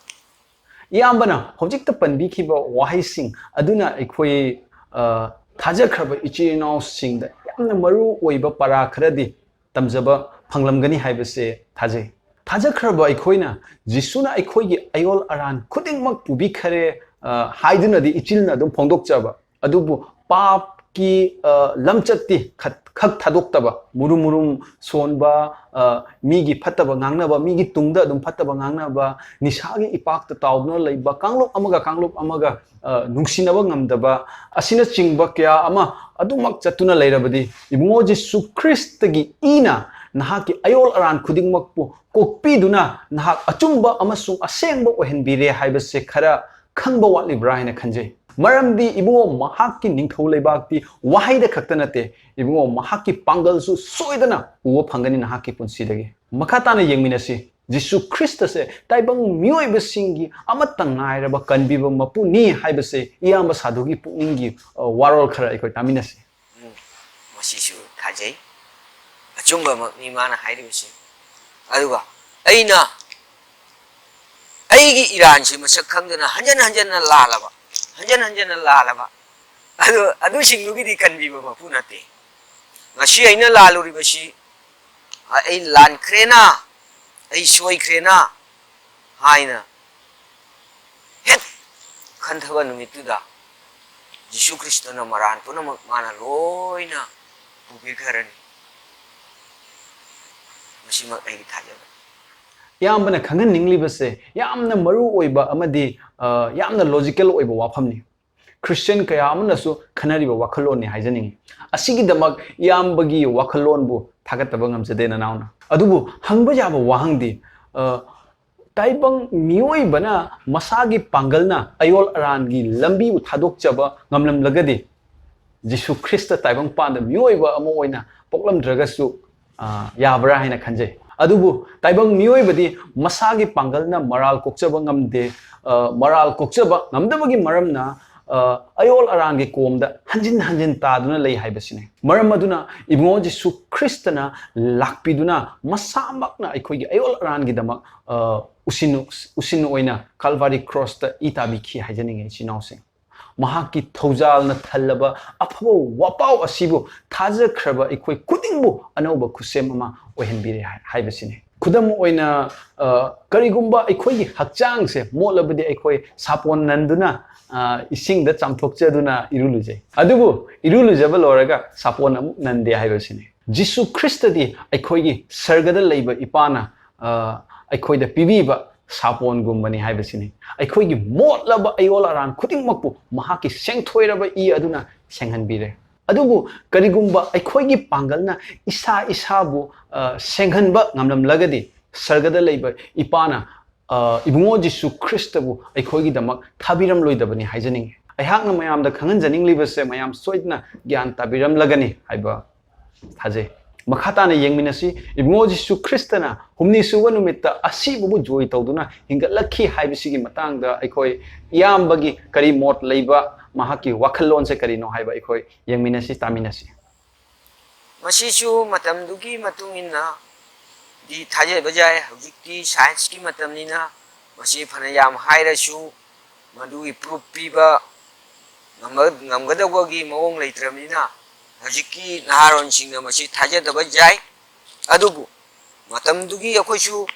ꯏꯌꯥꯝꯕꯅ ꯍꯧꯖꯤꯛꯇ ꯄꯟꯕꯤꯈꯤꯕ ꯋꯥꯍꯩꯁꯤꯡ ꯑꯗꯨꯅ ꯑꯩꯈꯣꯏ, ꯑ, ꯊꯥꯖꯈ꯭ꯔꯕ ꯏꯆꯤꯜ ꯏꯅꯥꯎꯁꯤꯡꯗ ꯌꯥꯝꯅ ꯃꯔꯨ ꯑꯣꯏꯕ ꯄꯔꯥ ꯈꯔꯗꯤ ꯇꯝꯖꯕ ꯐꯪꯂꯝꯒꯅꯤ ꯍꯥꯏꯕꯁꯦ ꯊꯥꯖꯩ꯫ ꯊꯥꯖꯈ꯭ꯔꯕ ꯑꯩꯈꯣꯏꯅ ꯖꯤꯁꯨꯅ ꯑꯩꯈꯣꯏꯒꯤ ꯑꯌꯣꯜ ꯑꯔꯥꯟ ꯈꯨꯗꯤꯡꯃꯛ ꯄꯨꯕꯤꯈꯔꯦ, ꯑ, ꯍꯥꯏꯗꯨꯅꯗꯤ ꯏꯆꯤꯜꯅ ꯑꯗꯨꯝ ꯐꯣꯡꯗꯣꯛꯆꯕ, ꯑꯗꯨꯕꯨ ꯄꯥꯞꯀꯤ, ꯑ, ꯂꯝꯆꯠꯇꯤ ꯈꯠ-, ꯈꯛ ꯊꯥꯗꯣꯛꯇꯕ, ꯃꯨꯔꯨꯝ ꯃꯨꯔꯨꯝ ꯁꯣꯟꯕ, ꯑ, ꯃꯤꯒꯤ ꯐꯠꯇꯕ ꯉꯥꯡꯅꯕ, ꯃꯤꯒꯤ ꯇꯨꯡꯗ ꯑꯗꯨꯝ ꯐꯠꯇꯕ ꯉꯥꯡꯅꯕ, ꯅꯤꯁꯥꯒꯤ ꯏꯄꯥꯛꯇ ꯇꯥꯎꯗꯨꯅ ꯂꯩꯕ, ꯀꯥꯡꯂꯨꯞ ꯑꯃꯒ ꯀꯥꯡꯂꯨꯞ ꯑꯃꯒ, ꯑ, ꯅꯨꯡꯁꯤꯅꯕ ꯉꯝꯗꯕ, ꯑꯁꯤꯅꯆꯤꯡꯕ ꯀꯌꯥ ꯑꯃ ꯑꯗꯨꯃꯛ ꯆꯠꯇꯨꯅ ꯂꯩꯔꯕꯗꯤ, ꯏꯕꯨꯡꯉꯣ ꯖꯤꯁꯨ ꯈ꯭ꯔꯤꯁꯇꯒꯤ ꯏꯅ ꯅꯍꯥꯛꯀꯤ ꯑꯌꯣꯜ ꯑꯔꯥꯟ ꯈꯨꯗꯤꯡꯃꯛꯄꯨ ꯀꯣꯛꯄꯤꯗꯨꯅ ꯅꯍꯥꯛ ꯑꯆꯨꯝꯕ ꯑꯃꯁꯨꯡ ꯑꯁꯦꯡꯕ ꯑꯣꯏꯍꯟꯕꯤꯔꯦ ꯍꯥꯏꯕꯁꯦ ꯈꯔ ꯈꯪꯕ ꯋꯥꯠꯂꯤꯕ꯭ꯔꯥ ꯍꯥꯏꯅ ꯈꯟꯖꯩ꯫ ꯃꯔꯝꯗꯤ ꯏꯕꯨꯡꯉꯣ, ꯃꯍꯥꯛꯀꯤ ꯅꯤꯡꯊꯧ ꯂꯩꯕꯥꯛꯇꯤ ꯋꯥꯍꯩꯗ ꯈꯛꯇ ꯅꯠꯇꯦ, ꯏꯕꯨꯡꯉꯣ, ꯃꯍꯥꯛꯀꯤ ꯄꯥꯡꯒꯜꯁꯨ ꯁꯣꯏꯗꯅ ꯎꯕ ꯐꯪꯒꯅꯤ ꯅꯍꯥꯛꯀꯤ ꯄꯨꯟꯁꯤꯗꯒꯤ꯫ ꯃꯈꯥ ꯇꯥꯅ ꯌꯦꯡꯃꯤꯟꯅꯁꯤ꯫ ꯖꯤꯁꯨ ꯈ꯭ꯔꯤꯁꯇꯁꯦ ꯇꯥꯏꯕꯪ ꯃꯤꯑꯣꯏꯕꯁꯤꯡꯒꯤ ꯑꯃꯠꯇ ꯉꯥꯏꯔꯕ ꯀꯟꯕꯤꯕ ꯃꯄꯨꯅꯤ ꯍꯥꯏꯕꯁꯦ ꯏꯌꯥꯝꯕ ꯁꯥꯗꯨꯒꯤ ꯄꯨꯛꯅꯤꯡꯒꯤ, ꯑ, ꯋꯥꯔꯣꯜ ꯈꯔ ꯑꯩꯈꯣꯏ ꯇꯥꯃꯤꯟꯅꯁꯤ꯫ ꯎꯝ, ꯃꯁꯤꯁꯨ ꯊꯥꯖꯩ꯫ ꯑꯆꯨꯝꯕꯃꯛꯅꯤ ꯃꯥꯅ ꯍꯥꯏꯔꯤꯕꯁꯤ꯫ ꯑꯗꯨꯒ ꯑꯩꯅ ꯑꯩꯒꯤ ꯏꯔꯥꯟꯁꯤ ꯃꯁꯛ ꯈꯪꯗꯅ ꯍꯟꯖꯟ ꯍꯟꯖꯟꯅ ꯂꯥꯜꯂꯕ, ꯍꯟꯖꯟ ꯍꯟꯖꯟꯅ ꯂꯥꯜꯂꯕ, ꯑꯗꯨ, ꯑꯗꯨꯁꯤꯡꯗꯨꯒꯤꯗꯤ ꯀꯟꯕꯤꯕ ꯃꯄꯨ ꯅꯠꯇꯦ꯫ ꯉꯁꯤ ꯑꯩꯅ ꯂꯥꯜꯂꯨꯔꯤꯕꯁꯤ, ꯑꯩ ꯂꯥꯟꯈ꯭ꯔꯦꯅ, ꯑꯩ ꯁꯣꯏꯈ꯭ꯔꯦꯅ ꯍꯥꯏꯅ ꯍꯦꯛ ꯈꯟꯊꯕ ꯅꯨꯃꯤꯠꯇꯨꯗ ꯖꯤꯁꯨ ꯈ꯭ꯔꯤꯁꯇꯅ ꯃꯔꯥꯟ ꯄꯨꯝꯅꯃꯛ ꯃꯥꯅ ꯂꯣꯏꯅ ꯄꯨꯕꯤꯈ꯭ꯔꯅꯤ꯫ ꯃꯁꯤꯃꯛ ꯑꯩꯒꯤ ꯊꯥꯖꯕꯅꯤ꯫ ꯏꯌꯥꯝꯕꯅ ꯈꯪꯍꯟꯅꯤꯡꯂꯤꯕꯁꯦ ꯌꯥꯝꯅ ꯃꯔꯨ ꯑꯣꯏꯕ ꯑꯃꯗꯤ, ꯑ, ꯌꯥꯝꯅ ꯂꯣꯖꯤꯀꯦꯜ ꯑꯣꯏꯕ ꯋꯥꯐꯝꯅꯤ꯫ ꯈ꯭ꯔꯤꯁꯇꯤꯌꯟ ꯀꯌꯥ ꯑꯃꯅꯁꯨ ꯈꯟꯅꯔꯤꯕ ꯋꯥꯈꯜꯂꯣꯟꯅꯤ ꯍꯥꯏꯖꯅꯤꯡꯉꯤ꯫ ꯑꯁꯤꯒꯤꯗꯃꯛ ꯏꯌꯥꯝꯕꯒꯤ ꯋꯥꯈꯜꯂꯣꯟꯕꯨ ꯊꯥꯒꯠꯇꯕ ꯉꯝꯖꯗꯦ, ꯅꯅꯥꯎꯅ꯫ ꯑꯗꯨꯕꯨ ꯍꯪꯕ ꯌꯥꯕ ꯋꯥꯍꯪꯗꯤ, ꯑ, ꯇꯥꯏꯕꯪ ꯃꯤꯑꯣꯏꯕꯅ ꯃꯁꯥꯒꯤ ꯄꯥꯡꯒꯜꯅ ꯑꯌꯣꯜ ꯑꯔꯥꯟꯒꯤ ꯂꯝꯕꯤꯕꯨ ꯊꯥꯗꯣꯛꯆꯕ ꯉꯝꯂꯝꯂꯒꯗꯤ, ꯖꯤꯁꯨ ꯈ꯭ꯔꯤꯁꯇ ꯇꯥꯏꯕꯪꯄꯥꯟꯗ ꯃꯤꯑꯣꯏꯕ ꯑꯃ ꯑꯣꯏꯅ ꯄꯣꯛꯂꯝꯗ꯭ꯔꯒꯁꯨ, ꯑ, ꯌꯥꯕ꯭ꯔꯥ ꯍꯥꯏꯅ ꯈꯟꯖꯩ꯫ ꯑꯗꯨꯕꯨ ꯇꯥꯏꯕꯪ ꯃꯤꯑꯣꯏꯕꯗꯤ ꯃꯁꯥꯒꯤ ꯄꯥꯡꯒꯜꯅ ꯃꯔꯥꯜ ꯀꯣꯛꯆꯕ ꯉꯝꯗꯦ꯫ ꯑ, ꯃꯔꯥꯜ ꯀꯣꯛꯆꯕ ꯉꯝꯗꯕꯒꯤ ꯃꯔꯝꯅ ꯑ, ꯑꯌꯣꯜ ꯑꯔꯥꯟꯒꯤ ꯀꯣꯝꯗ ꯍꯟꯖꯤꯟ ꯍꯟꯖꯤꯟ ꯇꯥꯗꯨꯅ ꯂꯩ ꯍꯥꯏꯕꯁꯤꯅꯤ꯫ ꯃꯔꯝ ꯑꯗꯨꯅ ꯏꯕꯨꯡꯉꯣ ꯖꯤꯁꯨ ꯈ꯭ꯔꯤꯁꯇꯅ ꯂꯥꯛꯄꯤꯗꯨꯅ ꯃꯁꯥꯃꯛꯅ ꯑꯩꯈꯣꯏꯒꯤ ꯑꯌꯣꯜ ꯑꯔꯥꯟꯒꯤꯗꯃꯛ, ꯑ, ꯎꯁꯤꯟ, ꯎꯁꯤꯟ ꯑꯣꯏꯅ ꯀꯥꯜꯚꯥꯔꯤ ꯀ꯭ꯔꯣꯁꯇ ꯏ ꯇꯥꯕꯤꯈꯤ ꯍꯥꯏꯖꯅꯤꯡꯉꯤ, ꯏꯆꯤꯟ ꯏꯅꯥꯎꯁꯤꯡ꯫ ꯃꯍꯥꯛꯀꯤ ꯊꯧꯖꯥꯜꯅ ꯊꯜꯂꯕ ꯑꯐꯕ ꯋꯥꯄꯥꯎ ꯑꯁꯤꯕꯨ ꯊꯥꯖꯈ꯭ꯔꯕ ꯑꯩꯈꯣꯏ ꯈꯨꯗꯤꯡꯕꯨ ꯑꯅꯧꯕ ꯈꯨꯠꯁꯦꯝ ꯑꯃ ꯑꯣꯏꯍꯟꯕꯤꯔꯦ ꯍꯥꯏ-, ꯍꯥꯏꯕꯁꯤꯅꯤ꯫ ꯈꯨꯗꯝ ꯑꯣꯏꯅ, ꯑ, ꯀꯔꯤꯒꯨꯝꯕ ꯑꯩꯈꯣꯏꯒꯤ ꯍꯛꯆꯥꯡꯁꯦ ꯃꯣꯠꯂꯕꯗꯤ ꯑꯩꯈꯣꯏ ꯁꯥꯄꯣꯟ ꯅꯟꯗꯨꯅ, ꯑ, ꯏꯁꯤꯡꯗ ꯆꯥꯝꯊꯣꯛꯆꯗꯨꯅ ꯏꯔꯨ ꯂꯨꯖꯩ꯫ ꯑꯗꯨꯕꯨ ꯏꯔꯨ ꯂꯨꯖꯕ ꯂꯣꯏꯔꯒ ꯁꯥꯄꯣꯟ ꯑꯃꯨꯛ ꯅꯟꯗꯦ ꯍꯥꯏꯕꯁꯤꯅꯤ꯫ ꯖꯤꯁꯨ ꯈ꯭ꯔꯤꯁꯇꯗꯤ ꯑꯩꯈꯣꯏꯒꯤ ꯁꯔꯒꯗ ꯂꯩꯕ ꯏꯄꯥꯅ, ꯑ, ꯑꯩꯈꯣꯏꯗ ꯄꯤꯕꯤꯕ ꯁꯥꯄꯣꯟꯒꯨꯝꯕꯅꯤ ꯍꯥꯏꯕꯁꯤꯅꯤ꯫ ꯑꯩꯈꯣꯏꯒꯤ ꯃꯣꯠꯂꯕ ꯑꯌꯣꯜ ꯑꯔꯥꯟ ꯈꯨꯗꯤꯡꯃꯛꯄꯨ ꯃꯍꯥꯛꯀꯤ ꯁꯦꯡꯊꯣꯏꯔꯕ ꯏ ꯑꯗꯨꯅ ꯁꯦꯡꯍꯟꯕꯤꯔꯦ꯫ ꯑꯗꯨꯕꯨ ꯀꯔꯤꯒꯨꯝꯕ ꯑꯩꯈꯣꯏꯒꯤ ꯄꯥꯡꯒꯜꯅ ꯏꯁꯥ ꯏꯁꯥꯕꯨ, ꯑ, ꯁꯦꯡꯍꯟꯕ ꯉꯝꯂꯝꯂꯒꯗꯤ, ꯁꯔꯒꯗ ꯂꯩꯕ ꯏꯄꯥꯅ, ꯑ, ꯏꯕꯨꯡꯉꯣ ꯖꯤꯁꯨ ꯈ꯭ꯔꯤꯁꯇꯕꯨ ꯑꯩꯈꯣꯏꯒꯤꯗꯃꯛ ꯊꯥꯕꯤꯔꯝꯂꯣꯏꯗꯕꯅꯤ ꯍꯥꯏꯖꯅꯤꯡꯉꯤ꯫ ꯑꯩꯍꯥꯛꯅ ꯃꯌꯥꯝꯗ ꯈꯪꯍꯟꯖꯅꯤꯡꯂꯤꯕꯁꯦ ꯃꯌꯥꯝ ꯁꯣꯏꯗꯅ ꯒ꯭ꯌꯥꯟ ꯇꯥꯕꯤꯔꯝꯂꯒꯅꯤ ꯍꯥꯏꯕ ꯊꯥꯖꯩ꯫ ꯃꯈꯥ ꯇꯥꯅ ꯌꯦꯡꯃꯤꯟꯅꯁꯤ꯫ ꯏꯕꯨꯡꯉꯣ ꯖꯤꯁꯨ ꯈ꯭ꯔꯤꯁꯇꯅ ꯍꯨꯝꯅꯤ ꯁꯨꯕ ꯅꯨꯃꯤꯠꯇ ꯑꯁꯤꯕꯕꯨ ꯖꯣꯏ ꯇꯧꯗꯨꯅ ꯍꯤꯡꯒꯠꯂꯛꯈꯤ ꯍꯥꯏꯕꯁꯤꯒꯤ ꯃꯇꯥꯡꯗ ꯑꯩꯈꯣꯏ ꯏꯌꯥꯝꯕꯒꯤ ꯀꯔꯤ ꯃꯣꯠ ꯂꯩꯕ, ꯃꯍꯥꯛꯀꯤ ꯋꯥꯈꯜꯂꯣꯟꯁꯦ ꯀꯔꯤꯅꯣ ꯍꯥꯏꯕ ꯑꯩꯈꯣꯏ ꯌꯦꯡꯃꯤꯟꯅꯁꯤ, ꯇꯥꯃꯤꯟꯅꯁꯤ꯫ ꯃꯁꯤꯁꯨ ꯃꯇꯝꯗꯨꯒꯤ ꯃꯇꯨꯡ ꯏꯟꯅ ꯗꯤ ꯊꯥꯖꯕ ꯌꯥꯏ꯫ ꯍꯧꯖꯤꯛꯇꯤ ꯁꯥꯏꯟꯁꯀꯤ ꯃꯇꯝꯅꯤꯅ ꯃꯁꯤ ꯐꯅ ꯌꯥꯝ ꯍꯥꯏꯔꯁꯨ ꯃꯗꯨꯒꯤ ꯄ꯭ꯔꯨꯐ ꯄꯤꯕ ꯉꯝꯕ-, ꯉꯝꯒꯗꯧꯕꯒꯤ ꯃꯑꯣꯡ ꯂꯩꯇ꯭ꯔꯕꯅꯤꯅ ꯍꯧꯖꯤꯛꯀꯤ ꯅꯍꯥꯔꯣꯟꯁꯤꯡꯅ ꯃꯁꯤ ꯊꯥꯖꯗꯕ ꯌꯥꯏ꯫ ꯑꯗꯨꯕꯨ ꯃꯇꯝꯗꯨꯒꯤ ꯑꯩꯈꯣꯏꯁꯨ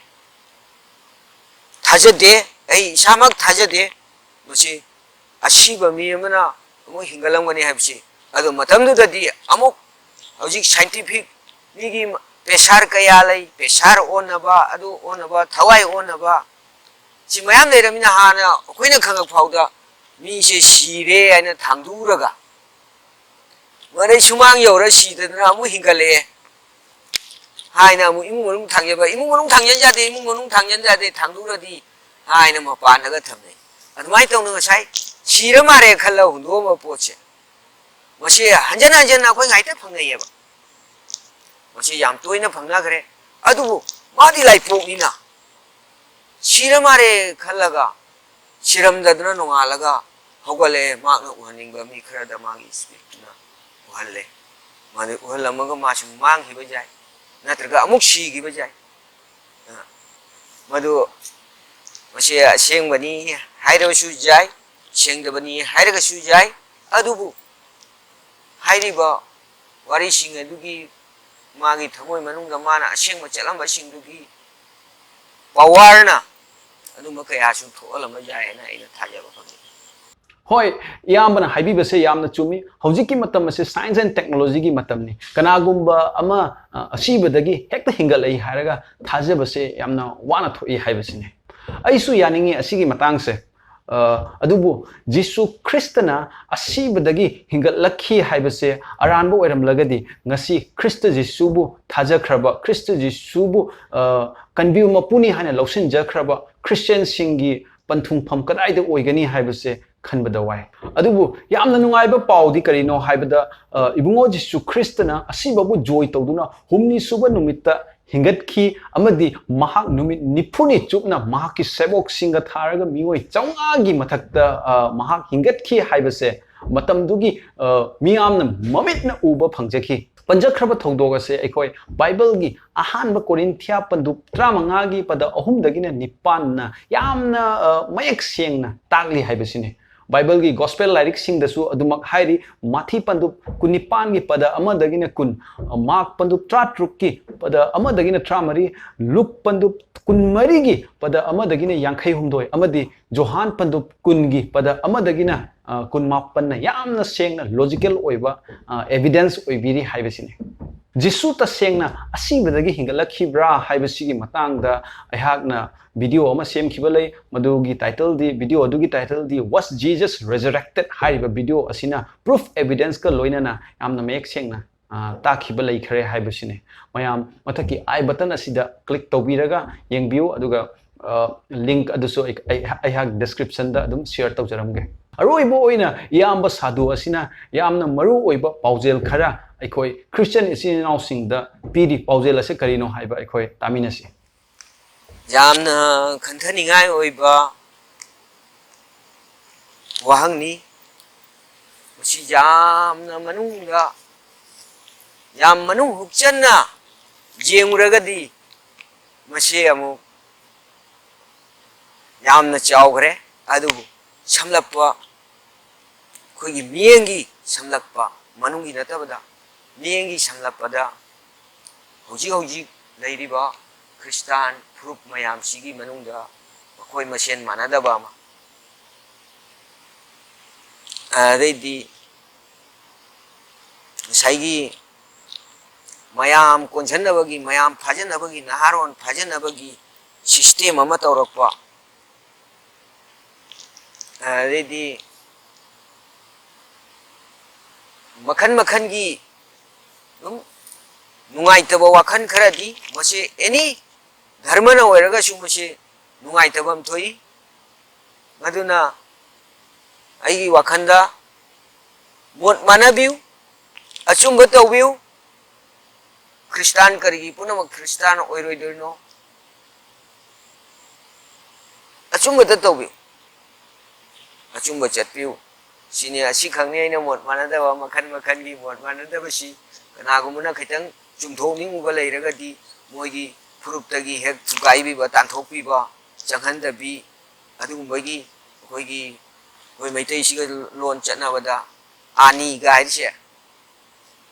ꯊꯥꯖꯗꯦ, ꯑꯩ ꯏꯁꯥꯃꯛ ꯊꯥꯖꯗꯦ꯫ ꯃꯁꯤ ꯑꯁꯤꯕ ꯃꯤ ꯑꯃꯅ ꯑꯃꯨꯛ ꯍꯤꯡꯒꯠꯂꯝꯒꯅꯤ ꯍꯥꯏꯕꯁꯤ꯫ ꯑꯗꯨ ꯃꯇꯝꯗꯨꯗꯗꯤ ꯑꯃꯨꯛ ꯍꯧꯖꯤꯛ ꯁꯥꯏꯟꯇꯤꯐꯤꯛ ꯃꯤꯒꯤ ꯄ꯭ꯔꯦꯁꯥꯔ ꯀꯌꯥ ꯂꯩ, ꯄ꯭ꯔꯦꯁꯥꯔ ꯑꯣꯟꯅꯕ, ꯑꯗꯨ ꯑꯣꯟꯅꯕ, ꯊꯋꯥꯏ ꯑꯣꯟꯅꯕ, ꯁꯤ ꯃꯌꯥꯝ ꯂꯩꯔꯕꯅꯤꯅ ꯍꯥꯟꯅ ꯑꯩꯈꯣꯏꯅ ꯈꯪꯉꯛ ꯐꯥꯎꯗ ꯃꯤꯁꯦ ꯁꯤꯔꯦ ꯍꯥꯏꯅ ꯊꯥꯡꯗꯣꯛꯎꯔꯒ ꯃꯔꯩ ꯁꯨꯃꯥꯡ ꯌꯧꯔ ꯁꯤꯗꯗꯅ ꯑꯃꯨꯛ ꯍꯤꯡꯒꯠꯂꯛꯑꯦ ꯍꯥꯏꯅ ꯑꯃꯨꯛ ꯏꯃꯨꯡ ꯃꯅꯨꯡ ꯊꯥꯡꯖꯕ, ꯏꯃꯨꯡ ꯃꯅꯨꯡ ꯊꯥꯡꯖꯟ ꯌꯥꯗꯦ, ꯏꯃꯨꯡ ꯃꯅꯨꯡ ꯊꯥꯡꯖꯟ ꯌꯥꯗꯦ, ꯊꯥꯡꯗꯣꯛꯎꯔꯗꯤ ꯍꯥꯏꯅ ꯃꯄꯥꯟꯗꯒ ꯊꯝꯅꯩ꯫ ꯑꯗꯨꯃꯥꯏꯅ ꯇꯧꯅ ꯉꯁꯥꯏ ꯁꯤꯔ ꯃꯥꯜꯂꯦ ꯈꯜꯂꯒ ꯍꯨꯟꯗꯣꯛꯑꯝꯕ ꯄꯣꯠꯁꯦ, ꯃꯁꯤ ꯍꯟꯖꯟ ꯍꯟꯖꯟꯅ ꯑꯩꯈꯣꯏ ꯉꯥꯏꯇ ꯐꯪꯅꯩꯌꯦꯕ꯫ ꯃꯁꯤ ꯌꯥꯝ ꯇꯣꯏꯅ ꯐꯪꯅꯈ꯭ꯔꯦ꯫ ꯑꯗꯨꯕꯨ ꯃꯥꯗꯤ ꯂꯥꯏꯄꯣꯛꯅꯤꯅ ꯁꯤꯔ ꯃꯥꯜꯂꯦ ꯈꯜꯂꯒ ꯁꯤꯔꯝꯗꯗꯅ ꯅꯣꯡꯉꯥꯜꯂꯒ ꯍꯧꯒꯠꯂꯛꯑꯦ꯫ ꯃꯍꯥꯛꯅ ꯎꯍꯟꯅꯤꯡꯕ ꯃꯤ ꯈꯔꯗ ꯃꯥꯒꯤ ꯏꯁꯄꯤꯔꯤꯠꯇꯨꯅ ꯎꯍꯜꯂꯦ꯫ ꯃꯗꯨ ꯎꯍꯜꯂꯝꯃꯒ ꯃꯥꯁꯨ ꯃꯥꯡꯈꯤꯕ ꯌꯥꯏ, ꯅꯠꯇ꯭ꯔꯒ ꯑꯃꯨꯛ ꯁꯤꯈꯤꯕ ꯌꯥꯏ꯫ ꯑ, ꯃꯗꯨ ꯃꯁꯤ ꯑꯁꯦꯡꯕꯅꯤ ꯍꯥꯏꯔꯕꯁꯨ ꯌꯥꯏ, ꯁꯦꯡꯗꯕꯅꯤ ꯍꯥꯏꯔꯒꯁꯨ ꯌꯥꯏ꯫ ꯑꯗꯨꯕꯨ ꯍꯥꯏꯔꯤꯕ ꯋꯥꯔꯤꯁꯤꯡ ꯑꯗꯨꯒꯤ ꯃꯥꯒꯤ ꯊꯃꯣꯏ ꯃꯅꯨꯡꯗ ꯃꯥꯅ ꯑꯁꯦꯡꯕ ꯆꯠꯂꯝꯕꯁꯤꯡꯗꯨꯒꯤ ꯄꯋꯥꯔꯅ ꯑꯗꯨꯝꯕ ꯀꯌꯥꯁꯨ ꯊꯣꯛꯍꯜꯂꯝꯕ ꯌꯥꯏ ꯍꯥꯏꯅ ꯑꯩꯅ ꯊꯥꯖꯕ ꯐꯪꯉꯤ꯫ ꯍꯣꯏ, ꯏꯌꯥꯝꯕꯅ ꯍꯥꯏꯕꯤꯕꯁꯦ ꯌꯥꯝꯅ ꯆꯨꯝꯃꯤ꯫ ꯍꯧꯖꯤꯛꯀꯤ ꯃꯇꯝ ꯑꯁꯤ science and technology ꯒꯤ ꯃꯇꯝꯅꯤ꯫ ꯀꯅꯥꯒꯨꯝꯕ ꯑꯃ, ꯑ, ꯑꯁꯤꯕꯗꯒꯤ ꯍꯦꯛꯇ ꯍꯤꯡꯒꯠꯂꯛꯏ ꯍꯥꯏꯔꯒ ꯊꯥꯖꯕꯁꯦ ꯌꯥꯝꯅ ꯋꯥꯅ ꯊꯣꯛꯏ ꯍꯥꯏꯕꯁꯤꯅꯤ꯫ ꯑꯩꯁꯨ ꯌꯥꯅꯤꯡꯉꯤ ꯑꯁꯤꯒꯤ ꯃꯇꯥꯡꯁꯦ꯫ ꯑ, ꯑꯗꯨꯕꯨ ꯖꯤꯁꯨ ꯈ꯭ꯔꯤꯁꯇꯅ ꯑꯁꯤꯕꯗꯒꯤ ꯍꯤꯡꯒꯠꯂꯛꯈꯤ ꯍꯥꯏꯕꯁꯦ ꯑꯔꯥꯟꯕ ꯑꯣꯏꯔꯝꯂꯒꯗꯤ ꯉꯁꯤ ꯈ꯭ꯔꯤꯁꯇ ꯖꯤꯁꯨꯕꯨ ꯊꯥꯖꯈ꯭ꯔꯕ, ꯈ꯭ꯔꯤꯁꯇ ꯖꯤꯁꯨꯕꯨ, ꯑ, ꯀꯟꯕꯤꯕ ꯃꯄꯨꯅꯤ ꯍꯥꯏꯅ ꯂꯧꯁꯤꯟꯖꯈ꯭ꯔꯕ ꯈ꯭ꯔꯤꯁꯇꯤꯌꯥꯟꯁꯤꯡꯒꯤ ꯄꯟꯊꯨꯡꯐꯝ ꯀꯗꯥꯏꯗ ꯑꯣꯏꯒꯅꯤ ꯍꯥꯏꯕꯁꯦ ꯈꯟꯕꯗ ꯋꯥꯏ꯫ ꯑꯗꯨꯕꯨ ꯌꯥꯝꯅ ꯅꯨꯡꯉꯥꯏꯕ ꯄꯥꯎꯗꯤ ꯀꯔꯤꯅꯣ ꯍꯥꯏꯕꯗ, ꯑ, ꯏꯕꯨꯡꯉꯣ ꯖꯤꯁꯨ ꯈ꯭ꯔꯤꯁꯇꯅ ꯑꯁꯤꯕꯕꯨ ꯖꯣꯏ ꯇꯧꯗꯨꯅ ꯍꯨꯝꯅꯤ ꯁꯨꯕ ꯅꯨꯃꯤꯠꯇ ꯍꯤꯡꯒꯠꯈꯤ, ꯑꯃꯗꯤ ꯃꯍꯥꯛ ꯅꯨꯃꯤꯠ ꯅꯤꯐꯨꯅꯤ ꯆꯨꯞꯅ ꯃꯍꯥꯛꯀꯤ ꯁꯦꯕꯣꯛꯁꯤꯡꯒ ꯊꯥꯔꯒ ꯃꯤꯑꯣꯏ ꯆꯥꯝꯃꯉꯥꯒꯤ ꯃꯊꯛꯇ, ꯑ, ꯃꯍꯥꯛ ꯍꯤꯡꯒꯠꯈꯤ ꯍꯥꯏꯕꯁꯦ ꯃꯇꯝꯗꯨꯒꯤ, ꯑ, ꯃꯤꯌꯥꯝꯅ ꯃꯃꯤꯠꯅ ꯎꯕ ꯐꯪꯖꯈꯤ꯫ ꯄꯟꯖꯈ꯭ꯔꯕ ꯊꯧꯗꯣꯛ ꯑꯁꯦ ꯑꯩꯈꯣꯏ ꯕꯥꯏꯕꯜꯒꯤ ꯑꯍꯥꯟꯕ ꯀꯣꯔꯤꯟꯊꯤꯌꯥ ꯄꯟꯗꯨꯞ ꯇꯔꯥꯃꯉꯥꯒꯤ ꯄꯗ ꯑꯍꯨꯝꯗꯒꯤꯅ ꯅꯤꯄꯥꯟꯅ ꯌꯥꯝꯅ, ꯑ, ꯃꯌꯦꯛ ꯁꯦꯡꯅ ꯇꯥꯛꯂꯤ ꯍꯥꯏꯕꯁꯤꯅꯤ꯫ ꯕꯥꯏꯕꯜꯒꯤ ꯒꯣꯁꯄꯦꯜ ꯂꯥꯏꯔꯤꯛꯁꯤꯡꯗꯁꯨ ꯑꯗꯨꯃꯛ ꯍꯥꯏꯔꯤ꯫ ꯃꯥꯊꯤ ꯄꯟꯗꯨꯞ ꯀꯨꯟꯅꯤꯄꯥꯟꯒꯤ ꯄꯗ ꯑꯃꯗꯒꯤꯅ ꯀꯨꯟ, ꯃꯥꯔꯛ ꯄꯟꯗꯨꯞ ꯇꯔꯥꯇꯔꯨꯛꯀꯤ ꯄꯗ ꯑꯃꯗꯒꯤꯅ ꯇꯔꯥꯃꯔꯤ, ꯂꯨꯛ ꯄꯟꯗꯨꯞ ꯀꯨꯟꯃꯔꯤꯒꯤ ꯄꯗ ꯑꯃꯗꯒꯤꯅ ꯌꯥꯡꯈꯩ ꯍꯨꯝꯗꯣꯏ, ꯑꯃꯗꯤ ꯖꯣꯍꯥꯟ ꯄꯟꯗꯨꯞ ꯀꯨꯟꯒꯤ ꯄꯗ ꯑꯃꯗꯒꯤꯅ, ꯑ, ꯀꯨꯟꯃꯥꯄꯟꯅ ꯌꯥꯝꯅ ꯁꯦꯡꯅ ꯂꯣꯖꯤꯀꯦꯜ ꯑꯣꯏꯕ, ꯑ, ꯑꯦꯚꯤꯗꯦꯟꯁ ꯑꯣꯏꯕꯤꯔꯤ ꯍꯥꯏꯕꯁꯤꯅꯤ꯫ ꯖꯤꯁꯨ ꯇꯁꯦꯡꯅ ꯑꯁꯤꯕꯗꯒꯤ ꯍꯤꯡꯒꯠꯂꯛꯈꯤꯕ꯭ꯔꯥ ꯍꯥꯏꯕꯁꯤꯒꯤ ꯃꯇꯥꯡꯗ ꯑꯩꯍꯥꯛꯅ ꯚꯤꯗꯤꯑꯣ ꯑꯃ ꯁꯦꯝꯈꯤꯕ ꯂꯩ꯫ ꯃꯗꯨꯒꯤ ꯇꯥꯏꯇꯜꯗꯤ, ꯚꯤꯗꯤꯑꯣ ꯑꯗꯨꯒꯤ ꯇꯥꯏꯇꯜꯗꯤ "Was Jesus Resurrected?" ꯍꯥꯏꯔꯤꯕ ꯚꯤꯗꯤꯑꯣ ꯑꯁꯤꯅ ꯄ꯭ꯔꯨꯐ ꯑꯦꯚꯤꯗꯦꯟꯁꯀ ꯂꯣꯏꯅꯅ ꯌꯥꯝꯅ ꯃꯌꯦꯛ ꯁꯦꯡꯅ, ꯑ, ꯇꯥꯛꯈꯤꯕ ꯂꯩꯈ꯭ꯔꯦ ꯍꯥꯏꯕꯁꯤꯅꯤ꯫ ꯃꯌꯥꯝ ꯃꯊꯛꯀꯤ ꯑꯥꯏ ꯕꯇꯟ ꯑꯁꯤꯗ ꯀ꯭ꯂꯤꯛ ꯇꯧꯕꯤꯔꯒ ꯌꯦꯡꯕꯤꯌꯨ, ꯑꯗꯨꯒ, ꯑ, ꯂꯤꯡꯛ ꯑꯗꯨꯁꯨ ꯑꯩ, ꯑꯩ, ꯑꯩꯍꯥꯛ ꯗꯤꯁꯀ꯭ꯔꯤꯞꯁꯟꯗ ꯑꯗꯨꯝ ꯁꯤꯌꯔ ꯇꯧꯖꯔꯝꯒꯦ꯫ ꯑꯔꯣꯏꯕ ꯑꯣꯏꯅ ꯏꯌꯥꯝꯕ ꯁꯥꯗꯨ ꯑꯁꯤꯅ ꯌꯥꯝꯅ ꯃꯔꯨ ꯑꯣꯏꯕ ꯄꯥꯎꯖꯦꯜ ꯈꯔ ꯑꯩꯈꯣꯏ ꯈ꯭ꯔꯤꯁꯇꯤꯌꯥꯟ ꯏꯆꯤꯟ ꯏꯅꯥꯎꯁꯤꯡꯗ ꯄꯤꯔꯤ꯫ ꯄꯥꯎꯖꯦꯜ ꯑꯁꯤ ꯀꯔꯤꯅꯣ ꯍꯥꯏꯕ ꯑꯩꯈꯣꯏ ꯇꯥꯃꯤꯟꯅꯁꯤ꯫ ꯌꯥꯝꯅ ꯈꯟꯊꯅꯤꯡꯉꯥꯏ ꯑꯣꯏꯕ ꯋꯥꯍꯪꯅꯤ꯫ ꯃꯁꯤ ꯌꯥꯝꯅ ꯃꯅꯨꯡꯗ, ꯌꯥꯝ ꯃꯅꯨꯡ ꯍꯨꯛꯆꯟꯅ ꯌꯦꯡꯉꯨꯔꯒꯗꯤ ꯃꯁꯤ ꯑꯃꯨꯛ ꯌꯥꯝꯅ ꯆꯥꯎꯈ꯭ꯔꯦ꯫ ꯑꯗꯨꯕꯨ ꯁꯝꯂꯞꯄ, ꯑꯩꯈꯣꯏꯒꯤ ꯃꯤꯠꯌꯦꯡꯒꯤ ꯁꯝꯂꯛꯄ, ꯃꯅꯨꯡꯒꯤ ꯅꯠꯇꯕꯗ ꯃꯤꯠꯌꯦꯡꯒꯤ ꯁꯝꯂꯛꯄꯗ, ꯍꯧꯖꯤꯛ ꯍꯧꯖꯤꯛ ꯂꯩꯔꯤꯕ ꯈ꯭ꯔꯤꯁꯇꯥꯟ ꯐꯨꯔꯨꯞ ꯃꯌꯥꯝꯁꯤꯒꯤ ꯃꯅꯨꯡꯗ ꯃꯈꯣꯏ ꯃꯁꯦꯟ ꯃꯥꯟꯅꯗꯕ ꯑꯃ, ꯑꯗꯩꯗꯤ ꯉꯁꯥꯏꯒꯤ ꯃꯌꯥꯝ ꯀꯣꯟꯁꯤꯟꯅꯕꯒꯤ, ꯃꯌꯥꯝ ꯐꯥꯖꯟꯅꯕꯒꯤ, ꯅꯍꯥꯔꯣꯟ ꯐꯥꯖꯟꯅꯕꯒꯤ ꯁꯤꯁꯇꯦꯝ ꯑꯃ ꯇꯧꯔꯛꯄ, ꯑꯗꯩꯗꯤ ꯃꯈꯟ ꯃꯈꯟꯒꯤ ꯑꯗꯨꯝ ꯅꯨꯡꯉꯥꯏꯇꯕ ꯋꯥꯈꯜ ꯈꯔꯗꯤ ꯃꯁꯤ ꯑꯦꯅꯤ ꯙꯔꯃꯅ ꯑꯣꯏꯔꯒꯁꯨ ꯃꯁꯤ ꯅꯨꯡꯉꯥꯏꯇꯕ ꯑꯃ ꯊꯣꯛꯏ꯫ ꯑꯗꯨꯅ ꯑꯩꯒꯤ ꯋꯥꯈꯜꯗ ꯃꯣꯠ ꯃꯥꯟꯅꯕꯤꯌꯨ, ꯑꯆꯨꯝꯕ ꯇꯧꯕꯤꯌꯨ꯫ ꯈ꯭ꯔꯤꯁꯇꯥꯟ ꯀꯔꯤꯒꯤ ꯄꯨꯝꯅꯃꯛ ꯈ꯭ꯔꯤꯁꯇꯥꯟ ꯑꯣꯏꯔꯣꯏꯗꯣꯏꯅꯣ? ꯑꯆꯨꯝꯕꯇ ꯇꯧꯕꯤꯌꯨ, ꯑꯆꯨꯝꯕ ꯆꯠꯄꯤꯌꯨ꯫ ꯁꯤꯅꯤ, ꯑꯁꯤꯈꯛꯅꯤ ꯑꯩꯅ ꯃꯣꯠ ꯃꯥꯟꯅꯗꯕ, ꯃꯈꯜ ꯃꯈꯜꯒꯤ ꯃꯣꯠ ꯃꯥꯟꯅꯗꯕꯁꯤ꯫ ꯀꯅꯥꯒꯨꯝꯕꯅ ꯈꯤꯇꯪ ꯆꯨꯝꯊꯣꯛꯅꯤꯡꯉꯨꯕ ꯂꯩꯔꯒꯗꯤ ꯃꯣꯏꯒꯤ ꯐꯨꯔꯨꯞꯇꯒꯤ ꯍꯦꯛ ꯊꯨꯒꯥꯏꯕꯤꯕ, ꯇꯥꯟꯊꯣꯛꯄꯤꯕ, ꯆꯪꯍꯟꯗꯕꯤ, ꯑꯗꯨꯒꯨꯝꯕꯒꯤ ꯑꯩꯈꯣꯏꯒꯤ, ꯑꯩꯈꯣꯏ ꯃꯩꯇꯩꯁꯤꯒ ꯂꯣꯟ ꯆꯠꯅꯕꯗ ꯑꯥꯅꯤꯒ ꯍꯥꯏꯔꯤꯁꯦ,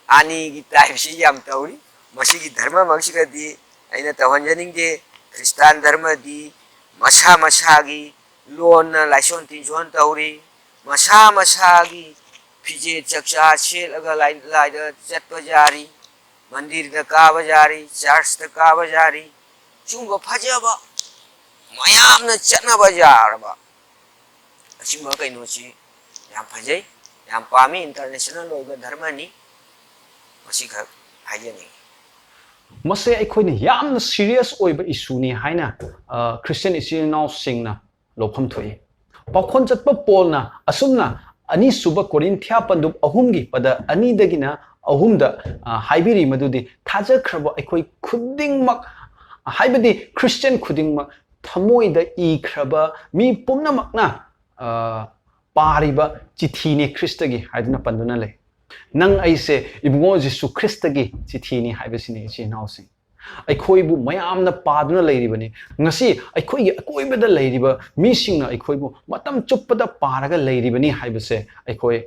ꯑꯥꯅꯤꯒꯤ ꯇꯥꯏꯞꯁꯤ ꯌꯥꯝ ꯇꯧꯔꯤ꯫ ꯃꯁꯤꯒꯤ ꯙꯔꯃꯃꯛꯁꯤꯒꯗꯤ ꯑꯩꯅ ꯇꯧꯍꯟꯖꯅꯤꯡꯗꯦ꯫ ꯈ꯭ꯔꯤꯁꯇꯥꯟ ꯙꯔꯃꯗꯤ ꯃꯁꯥ ꯃꯁꯥꯒꯤ ꯂꯣꯟꯅ ꯂꯥꯏꯁꯣꯟ ꯇꯤꯟꯖꯣꯟ ꯇꯧꯔꯤ, ꯃꯁꯥ ꯃꯁꯥꯒꯤ ꯐꯤꯖꯦꯠ ꯆꯛꯆꯥ ꯁꯦꯠꯂꯒ ꯂꯥꯏ-, ꯂꯥꯏꯗ ꯆꯠꯄ ꯌꯥꯔꯤ, ꯃꯟꯗꯤꯔꯗ ꯀꯥꯕ ꯌꯥꯔꯤ, ꯆꯔꯆꯇ ꯀꯥꯕ ꯌꯥꯔꯤ꯫ ꯁꯤꯒꯨꯝꯕ ꯐꯖꯕ ꯃꯌꯥꯝꯅ ꯆꯠꯅꯕ ꯌꯥꯔꯕ ꯑꯁꯤꯒꯨꯝꯕ ꯀꯩꯅꯣꯁꯤ ꯌꯥꯝ ꯐꯖꯩ, ꯌꯥꯝ ꯄꯥꯝꯃꯤ꯫ ꯏꯟꯇꯔꯅꯦꯁꯅꯦꯜ ꯑꯣꯏꯕ ꯙꯔꯃꯅꯤ꯫ ꯃꯁꯤꯈꯛ ꯍꯥꯏꯖꯅꯤꯡꯉꯤ꯫ ꯃꯁꯤ ꯑꯩꯈꯣꯏꯅ ꯌꯥꯝꯅ ꯁꯤꯔꯤꯌꯁ ꯑꯣꯏꯕ ꯏꯁꯨꯅꯤ ꯍꯥꯏꯅ, ꯑ, ꯈ꯭ꯔꯤꯁꯇꯤꯌꯟ ꯏꯆꯤꯜ ꯏꯅꯥꯎꯁꯤꯡꯅ ꯂꯧꯐꯝ ꯊꯣꯛꯏ꯫ ꯄꯥꯎꯈꯣꯟ ꯆꯠꯄ ꯄꯣꯜꯅ ꯑꯁꯨꯝꯅ ꯑꯅꯤꯁꯨꯕ ꯀꯣꯔꯤꯟꯊꯤꯌꯥ ꯄꯟꯗꯨꯞ ꯑꯍꯨꯝꯒꯤ ꯄꯗ ꯑꯅꯤꯗꯒꯤꯅ ꯑꯍꯨꯝꯗ, ꯑ, ꯍꯥꯏꯕꯤꯔꯤ ꯃꯗꯨꯗꯤ, ꯊꯥꯖꯈ꯭ꯔꯕ ꯑꯩꯈꯣꯏ ꯈꯨꯗꯤꯡꯃꯛ, ꯍꯥꯏꯕꯗꯤ ꯈ꯭ꯔꯤꯁꯇꯤꯌꯟ ꯈꯨꯗꯤꯡꯃꯛ, ꯊꯃꯣꯏꯗ ꯏꯈ꯭ꯔꯕ ꯃꯤ ꯄꯨꯝꯅꯃꯛꯅ, ꯑ, ꯄꯥꯔꯤꯕ ꯆꯤꯊꯤꯅꯤ ꯈ꯭ꯔꯤꯁꯇꯒꯤ ꯍꯥꯏꯗꯨꯅ ꯄꯟꯗꯨꯅ ꯂꯩ꯫ ꯅꯪ ꯑꯩꯁꯦ ꯏꯕꯨꯡꯉꯣ ꯖꯤꯁꯨ ꯈ꯭ꯔꯤꯁꯇꯒꯤ ꯆꯤꯊꯤꯅꯤ ꯍꯥꯏꯕꯁꯤꯅꯤ, ꯏꯆꯤꯟ ꯏꯅꯥꯎꯁꯤꯡ꯫ ꯑꯩꯈꯣꯏꯕꯨ ꯃꯌꯥꯝꯅ ꯄꯥꯗꯨꯅ ꯂꯩꯔꯤꯕꯅꯤ꯫ ꯉꯁꯤ ꯑꯩꯈꯣꯏꯒꯤ ꯑꯀꯣꯏꯕꯗ ꯂꯩꯔꯤꯕ ꯃꯤꯁꯤꯡꯅ ꯑꯩꯈꯣꯏꯕꯨ ꯃꯇꯝ ꯆꯨꯞꯄꯗ ꯄꯥꯔꯒ ꯂꯩꯔꯤꯕꯅꯤ ꯍꯥꯏꯕꯁꯦ ꯑꯩꯈꯣꯏ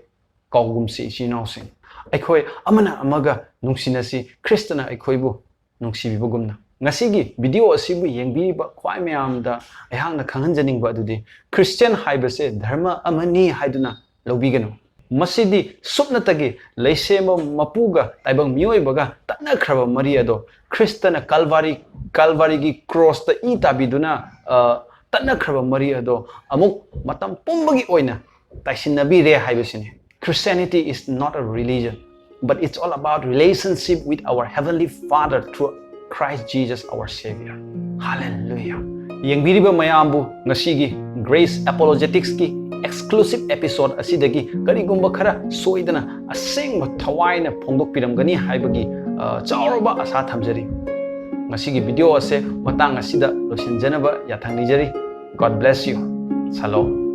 ꯀꯥꯎꯒꯨꯝꯁꯤ, ꯏꯆꯤꯟ ꯏꯅꯥꯎꯁꯤꯡ꯫ ꯑꯩꯈꯣꯏ ꯑꯃꯅ ꯑꯃꯒ ꯅꯨꯡꯁꯤꯅꯁꯤ, ꯈ꯭ꯔꯤꯁꯇꯅ ꯑꯩꯈꯣꯏꯕꯨ ꯅꯨꯡꯁꯤꯕꯤꯕꯒꯨꯝꯅ꯫ ꯉꯁꯤꯒꯤ ꯚꯤꯗꯤꯑꯣ ꯑꯁꯤꯕꯨ ꯌꯦꯡꯕꯤꯔꯤꯕ ꯈ꯭ꯋꯥꯏ ꯃꯌꯥꯝꯗ ꯑꯩꯍꯥꯛꯅ ꯈꯪꯍꯟꯖꯅꯤꯡꯕ ꯑꯗꯨꯗꯤ, ꯈ꯭ꯔꯤꯁꯇꯤꯌꯥꯟ ꯍꯥꯏꯕꯁꯦ ꯙꯔꯃ ꯑꯃꯅꯤ ꯍꯥꯏꯗꯨꯅ ꯂꯧꯕꯤꯒꯅꯨ꯫ ꯃꯁꯤꯗꯤ ꯁꯨꯞꯅꯇꯒꯤ ꯂꯩꯁꯦꯝꯕ ꯃꯄꯨꯒ ꯇꯥꯏꯕꯪ ꯃꯤꯑꯣꯏꯕꯒ ꯇꯠꯅꯈ꯭ꯔꯕ ꯃꯔꯤ ꯑꯗꯣ ꯈ꯭ꯔꯤꯁꯇꯅ ꯀꯜꯚꯥꯔꯤ, ꯀꯜꯚꯥꯔꯤꯒꯤ ꯀ꯭ꯔꯣꯁꯇ ꯏ ꯇꯥꯕꯤꯗꯨꯅ, ꯑ, ꯇꯠꯅꯈ꯭ꯔꯕ ꯃꯔꯤ ꯑꯗꯣ ꯑꯃꯨꯛ ꯃꯇꯝ ꯄꯨꯝꯕꯒꯤ ꯑꯣꯏꯅ ꯇꯥꯏꯁꯤꯟꯅꯕꯤꯔꯦ ꯍꯥꯏꯕꯁꯤꯅꯤ꯫ Christianity is not a religion, but it's all about relationship with our Heavenly Father through Christ Jesus our Savior. Hallelujah. ꯌꯦꯡꯕꯤꯔꯤꯕ ꯃꯌꯥꯝꯕꯨ ꯉꯁꯤꯒꯤ Grace Apologeticsꯀꯤ exclusive episode ꯑꯁꯤꯗꯒꯤ ꯀꯔꯤꯒꯨꯝꯕ ꯈꯔ ꯁꯣꯏꯗꯅ ꯑꯁꯦꯡꯕ ꯊꯋꯥꯏꯅ ꯐꯣꯡꯗꯣꯛꯄꯤꯔꯝꯒꯅꯤ ꯍꯥꯏꯕꯒꯤ, ꯑ, ꯆꯥꯎꯔꯕ ꯑꯁꯥ ꯊꯝꯖꯔꯤ꯫ ꯉꯁꯤꯒꯤ ꯚꯤꯗꯤꯑꯣ ꯑꯁꯦ ꯃꯇꯥꯡ ꯑꯁꯤꯗ ꯂꯣꯏꯁꯤꯟꯖꯅꯕ ꯌꯥꯊꯪ ꯅꯤꯖꯔꯤ꯫ God bless you. Shalom.